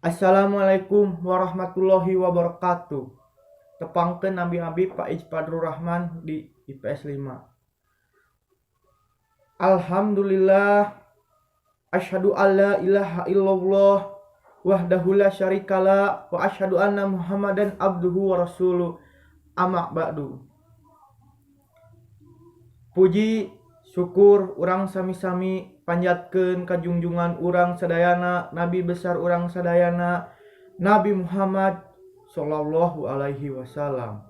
Assalamualaikum warahmatullahi wabarakatuh. Tepangkeun nami abdi Faiz Fadlur Rahman di IPS 5. Alhamdulillah, asyhadu alla ilaha illallah wahdahu la syarikalah wa asyhadu anna Muhammadan abduhu wa rasuluh, amma ba'du. Puji syukur urang sami-sami panjatkeun ka junjungan urang sadayana, nabi besar urang sadayana, Nabi Muhammad sallallahu alaihi wasallam,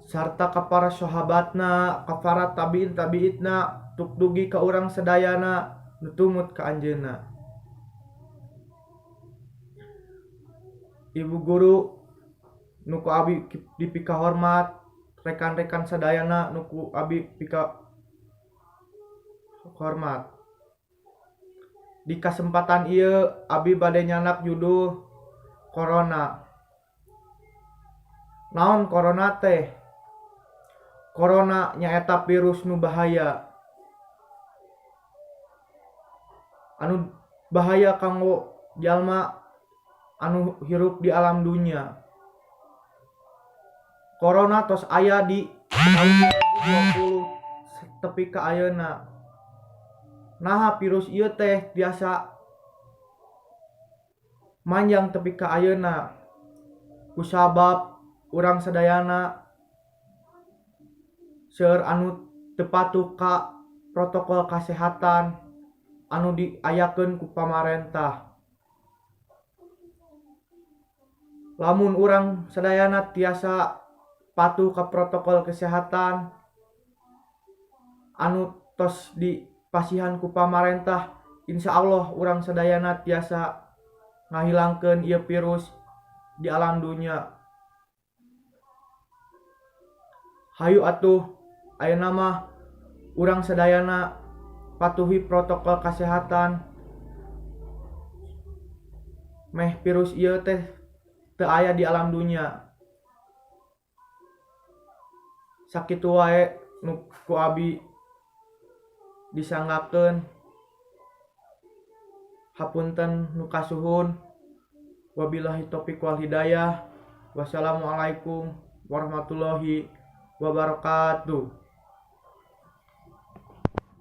sarta ka para sahabatna, ka para tabiin tabiitna, tuk dugi ka urang sadayana nu tumut ka anjeunna. Ibu guru nu ku abi dipikahormat, rekan-rekan sadayana nu ku abi pika hormat. Di kasempatan ieu abi bade nyandak judul Corona. Naon corona teh? Corona nyaeta virus nu bahaya, anu bahaya kanggo jalma anu hirup di alam dunya. Corona tos aya di tahun 2020 tepi ka ayeuna. Naha virus ieu teh biasa manjang tepi ka ayeuna kusabab urang sadayana seueur anu teu patuh ka protokol kasehatan anu diayakeun ku pamarentah. Lamun urang sadayana tiasa patuh ka protokol kesehatan anu tos dipasihan ku pamarentah, insya Allah urang sadayana tiasa ngahilangkeun ieu virus di alam dunya. Hayu atuh ayeuna mah urang sadayana patuhi protokol kesehatan meh virus ieu teh teu aya di alam dunya. Sakitu wae nu ku abi disanggakeun. Hapunten nu kasuhun. Wabillahi taufiq wal hidayah. Wassalamualaikum warahmatullahi wabarakatuh.